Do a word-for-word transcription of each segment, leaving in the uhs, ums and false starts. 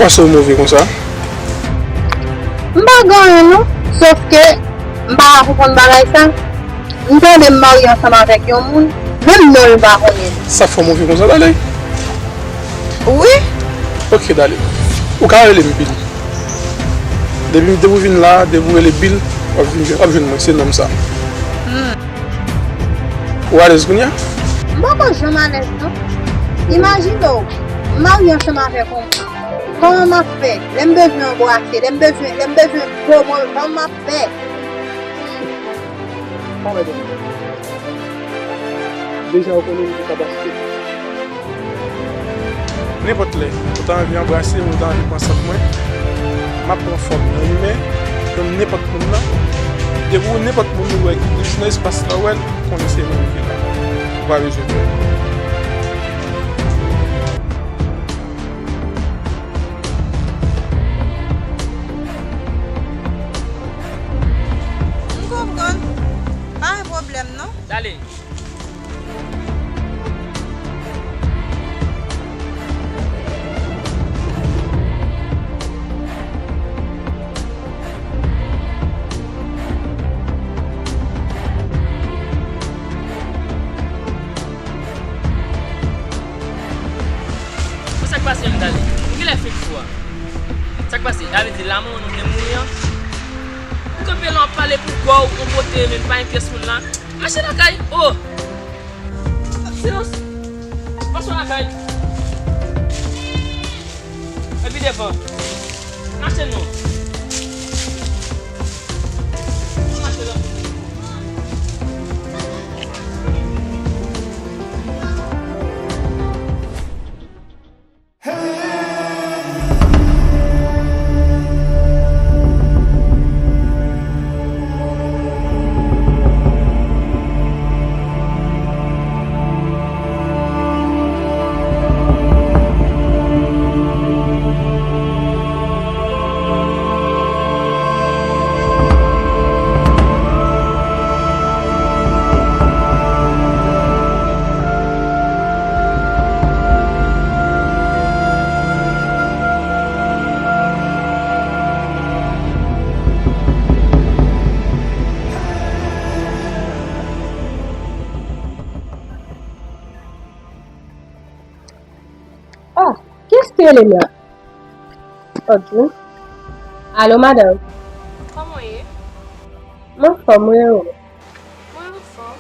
Ou panse w move konsa? M pa gen anyen non, sòf ke m pa ka konprann bagay sa. M tande m marye ansanm avèk yon moun, menm non l m pa konnen. Sa fè w move konsa, Daley? Wi. Ok, Daley. Ou ka rele m Bill. Depi, depi w vin la, depi w rele Bill, w ap vin jwenn, w ap jwenn mwen, se non m sa. Hmm. Ou alèz kounye a? M poko janm alèz non. Imajine w, m marye ansanm avèk yon moun. Kòman m ap fè? Lè m bezwen anbrase, lè m bezwen, lè m bezwen gwo mwen, kòman m ap fè? Pa bay pwoblèm. Deja ou konnen m te ka pase. Nenpòt lè, ou ta anvi anbrase m, ou ta anvi pran sant mwen, m ap pran fòm nan imen, nan nenpòt moun nan. Depi w nenpòt moun ou wè ki touche nan espas la, ou wè l, konnen se mwen ki la. Ou pa bezwen pè. M konprann. Pa gen pwoblèm non. Dale. Bon, sa k pase menm, Dale? Ou genlè fin fou a. Sa k pase? Sa vle di la mwen nou te mouri an? Ou kanpe la w ap pale pou kò w, yon kote menm pa gen pyès moun la. Mache lakay! Oh! Silans! Pase w lakay! Epi devan! Mache non! Mache non! Ah, kiyès ki rele m la? Ok. Alo, madanm. Kòman w ye? M anfòm, wi, e ou? Mwen anfòm.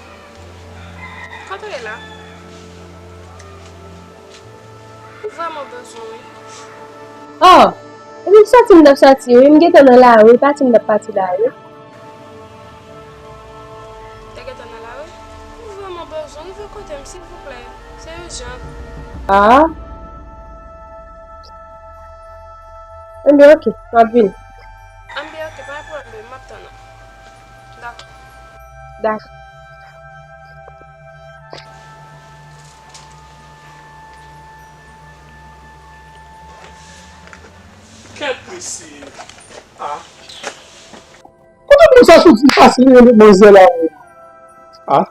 Kote w ye la? M vrèman bezwen w, wi. Oh! Epi sòti m t ap sòti, wi. M gentan nan lari, pati m t ap pati la, wi. Te gentan nan lari? M vrèman bezwen w, rive kote m, silvouplè. Se ijan. Ah. Enben, ok, m ap vini. Enben, ok, pa gen pwoblèm, bebe, m ap tann ou. Dakò. Dakò. Kèt mesye. Ah. Kote moun sa soti pase rele manzè la menm? Ah.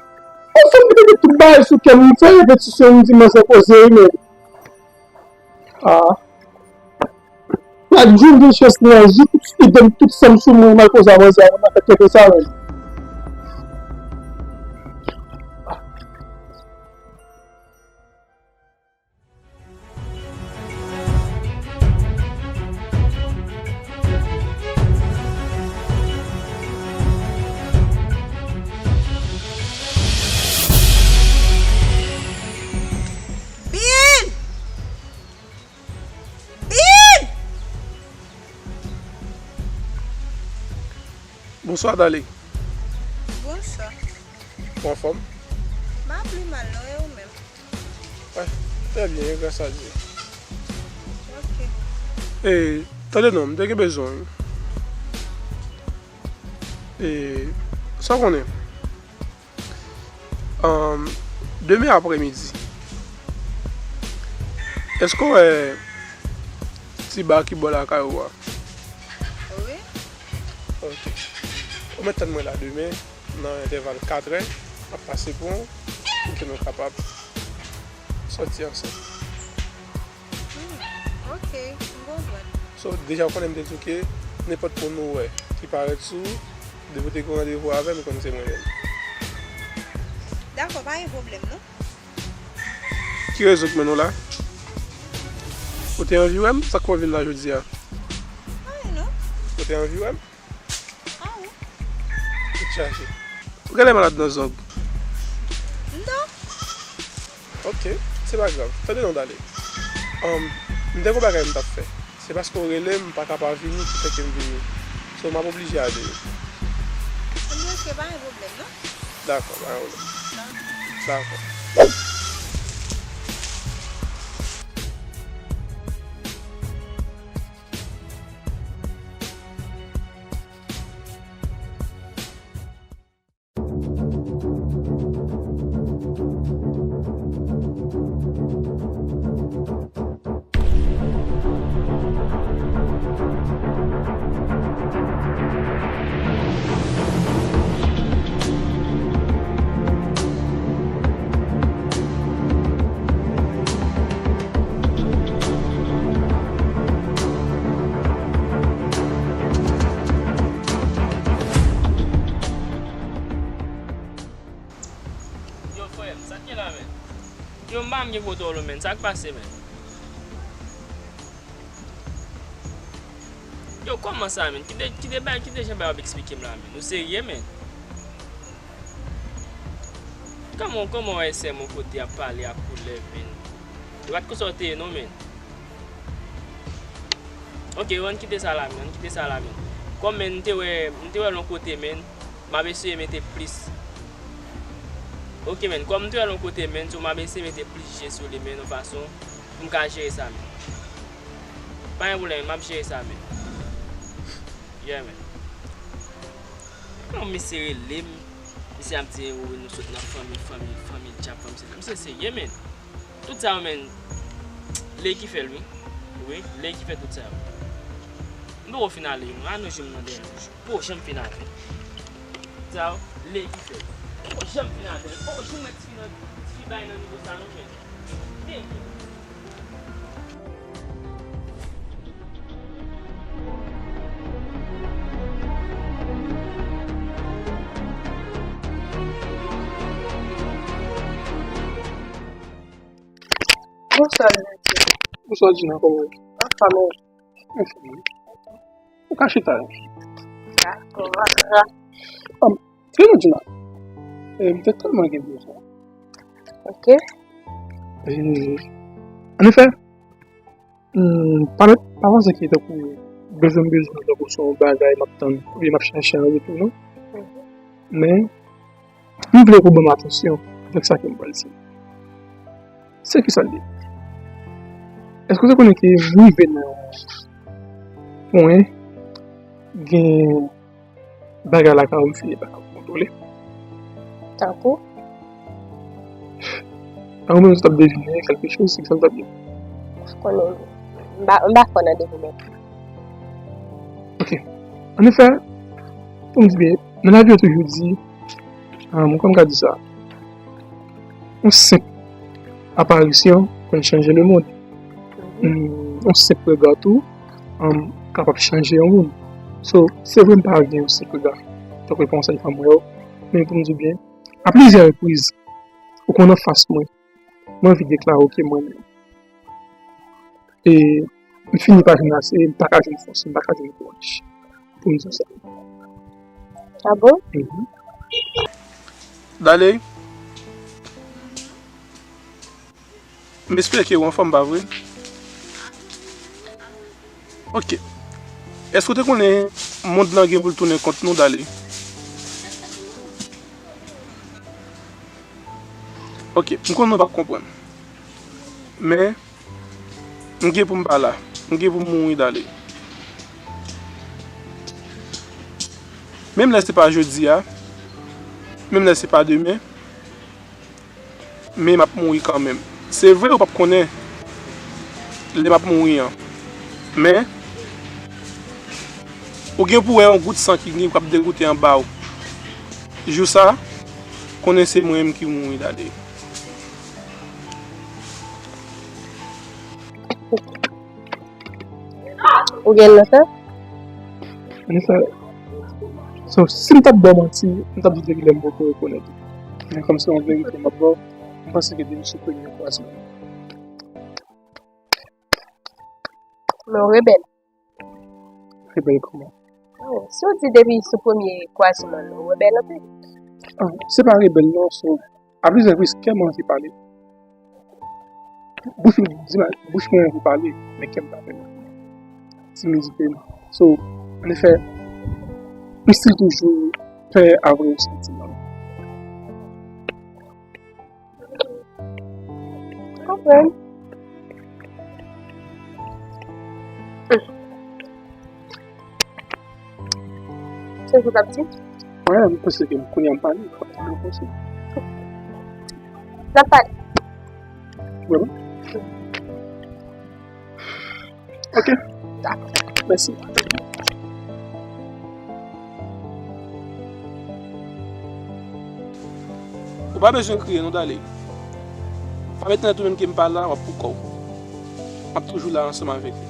Yon fanm ki te gen tout bagay sou kè m, m fè repetisyon, m di manzè koze wi menm. Ah. Chak jou m gen chans nan aji, tout ide m, tout san m sou mwen, m al poze a manzè a, m ap fè tete sa menm. Bin! Bin! Bonswa, Dale. Bonswa. Ou anfòm? M pa pi mal non, e ou menm? Wi, trè byen, gras a Dye. Ok. E, tande non, m te gen bezwen w. E, sa w konnen? Ahn, demen aprèmidi, èske w wè ti ba ki bò lakay ou a? Wi. Ok. Ou mèt tann mwen la demen, nan entèval katrè, m ap pase pran w, pou ke nou kapab sòti ansanm. Hmm, ok, m konprann. So, deja w konnen m te di w ke nenpòt moun ou wè ki parèt sou ou, depi w te gen randevou avè m, ou konn se mwen menm. Dakò, pa gen pwoblèm non. Ki rezon k mennen w la? Ou te anvi wè m? Sa k fè w vin la jodi a? Anyen non. Ou te anvi wè m? Ah wi. Ou chaje. Ou genlè malad nan zòg. Non. Ok, se pa grav. Tande non, Dale. Um, m te gon bagay m t ap fè. Se paske w rele m, m pa ka pa vini ki fè ke m vini. So, m ap oblije ale. Ebyen, ok, pa gen pwoblèm non. Dakò, pa gen pwoblèm. Dakò. Yo frè m, sa k gen la menn? Yo m pa menm gen kote w menn, sa k pase menn? Yo kòman sa menn? Kite, kite bay, kite jan bay w ap eksplike m la menn. Ou serye menn? Kòman, kòman w wè sè m yon kote ap pale ak koulèv menn? E pa t konsa w te ye non menn. Ok, ann kite sa la menn, ann kite sa la menn. Kòm menn, m te wè, m te wè l yon kote menn, m ap eseye mete plis. Ok menn, kòm m te wè l yon kote menn, so m ap eseye mete plis je sou li menn, yon fason pou m ka jere sa menn. Pa gen pwoblèm, m ap jere sa menn. Yeah menn. Non, misye rele m, misye ap di, wi, nou sot nan fanmi, fanmi, fanmi dyab, fanmi sila. Misye serye menn. Tout sa yo menn, lè ki fè l wi. Wi, lè ki fè tout sa yo. M poko fin ale non, a nou jwenn m nan dèyè. Poko janm fin ale. Sa yo, lè ki fè l. Poko janm fin ale. Poko janm wè tifi nan, tifi bay nan nivo sa non menn. Dèyè. Bonswa Dina. Bonswa Dina, kòman w ye? Anfòm, e ou? Anfòm wi. Ou ka chita la. Dakò. Trè byen Dina. E, m te tèlman gen bezwen. Ok. E, anefè, m pa mèt pa panse ke tankou bezwen m bezwen w tankou se yon bagay m ap tann oubyen m ap chache an retou non. Men, m vle ke w ban m atansyon avèk sa ke m pral di. Se kisa l ye? Èske w te konnen ke m rive nan yon pwen gen bagay lakay ou m fini pa ka kontwole? Tankou? Tankou menm si w t ap devine kèlke choz, se kisa l t ap ye? M pa konnen. M pa, m pa fò nan devine. Ok. Anefè, pou m di byen, nan lavi yo toujou di, um, kòman m ka di sa? Yon senp aparisyon konn chanje lemonn. Yon senp rega tou, um, kapab chanje yon moun. So, se vre m pa gen yon senp rega. Tankou pa yon sèl fanm m wè w, men pou m di w byen, a plizyè repriz, ou konn anfas mwen, mwen anvi deklare w ke mwen menm. E m fini pa jwenn ase, m pa ka jwenn fòs, m pa ka jwenn kouraj pou m di w sa. Ah bon? Mhm. Dale, m espere ke w anfòm, pa vre? Ok. Èske w te konnen mond lan gen pou l tounen kont nou, Dale? Ok, m konnen w p ap konprann. Men, m gen pou m pa la. M gen pou m mouri, Dale. Menm lè se pa jodi a, menm lè se pa demen, men m ap mouri kanmenm. Se vre, ou p ap konnen lè m ap mouri an. Men, ou gen pou wè yon gout san ki gen k ap degoute anba w. Jou sa, konnen se mwen menm ki mouri, Dale. Ou gen lòt la? Ann fè. So, si m t ap ba w manti, m t ap di w depi lè m poko rekonèt ou. Men kòm se yon verite m ap ba w, m panse ke depi sou premye kwazman. Men w rebèl. Rebèl kòman? Oh, si w di depi sou premye kwazman, w rebèl anpil. Ah, se pa rebèl non, so, a plizyè repriz, kè mwen anvi pale. Bouch mwen, di m, bouch mwen anvi pale, men kè m pa fè l. Timidite m. So, ann fè, m still toujou pè avè w santiman. Konprann. Se sa w t ap di? Wi, m panse ke kounye a m pale. N ap pale. Vrèman? Ok. Dakò. Mèsi. Ou pa bezwen kriye non, Dale. Pa met nan tèt ou menm ke m pa la, w ap pou kò w. M ap toujou la ansanm avèk ou.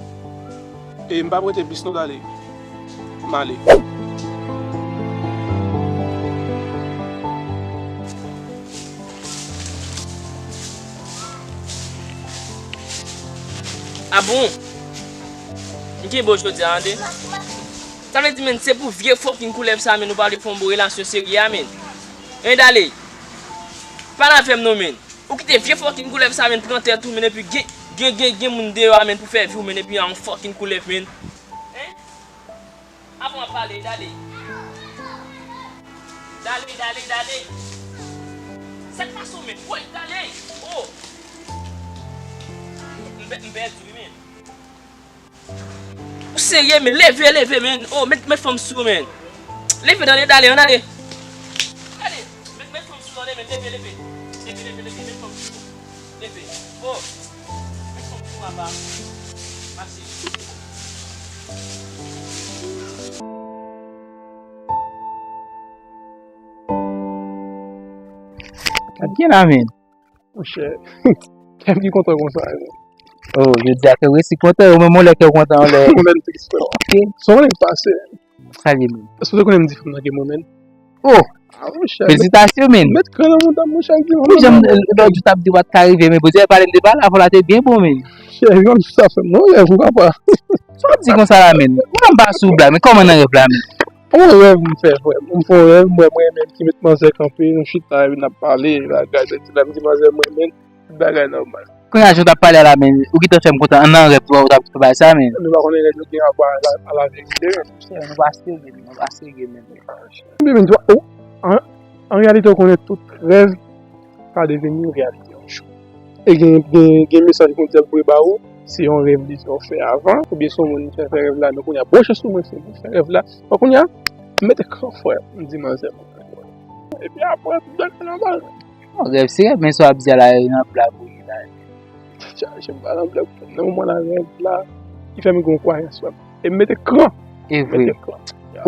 E m p ap rete plis non, Dale. M ale. Ah bon? M kenbe w jodi a, tande? Sa vle di, men, se pou vye fucking koulèv sa, men, nou pa vle fè yon bon relasyon serye a, men. Hein, Dale. Pale avè m non, men. Ou kite vye fucking koulèv sa, men, pran tèt ou, men, epi gen, gen, gen, gen moun deyò a, men, pou fè vi w, men, epi a yon fucking koulèv, men. Hein? Avan w ap pale, Dale. Dale, Dale, Dale. Sa k pase w, men? Woy, Dale. Oh. M pè-, m pèdi wi, men. Ou serye, men? Leve, leve, men. Oh, met, met fòm sou ou, men. Leve, Dale, Dale, ann ale. Dale. Met, met fòm sou ou, tande, men. Leve, leve. Leve, leve, leve, met fòm sou ou. Leve. Oh. Met fòm sou ou, apa. Mache. Gad gen la, men. Monchè, kè m ki kontan konsa, men. Oh, jodi a kè w resi kontan, ou menm yon lè kè w kontan, yon lè. Yon lè m tris, frè. Ok. Sa w konnen k pase? Sa l ye, men. Èske w te konnen m di fanm nan ke mwen, men? Oh! Ah, monchè. Felisitasyon, men. Met kran nan mouda m, monchè, di mwen. Wi, jan m, lòt jou t ap di w pa t ka rive, men Bondye pale m de pale, afè w la te byen bon, men. Chè, yon sa fè m, non, rèv ou papa. Sa w ap di konsa la, men? Mwen m pa sou blag, men kòman nan rèv la, men? Yon rèv m fè, frè m. M fè yon rèv, m wè mwen menm ki met manzè kanpe, nou chita, epi n ap pale, bagay, sa di la, m di manzè mwen menm, tout bagay nòmal. Kounye a, jan w t ap pale a la, men, ou gentan fè m kontan, nan rèv, ou t ap fè bagay sa, men. Nou pa konnen rèv yo gen rapò a la, a laverite, men. Monchè, nou pa serye, men, nou pa serye, men. Ebyen, men, ou, an, an reyalite, ou konnen tout rèv ka deveni yon reyalite yon jou. E gen, gen, gen mesaj Bondye ap voye ba ou, se yon rèv li te fè avan, oubyen se yon moun ki fè, fè rèv la, men kounye a, bon chans pou mwen, se mwen ki fè rèv la. Bon, kounye a, m mete kran, frè, m di manzè mwen. Epi apre, tout bagay nòmal. Bon, rèv se rèv, men sa w ap di a la, e nan blag ou ye la. Chaje m pa nan blag, nan moman la, rèv la, ki fè m gen yon kwayans, frè m. E m mete kran. E vre. Mete kran.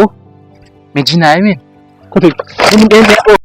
Oh, men Gina, men. Kote l? Men, men, men, oh,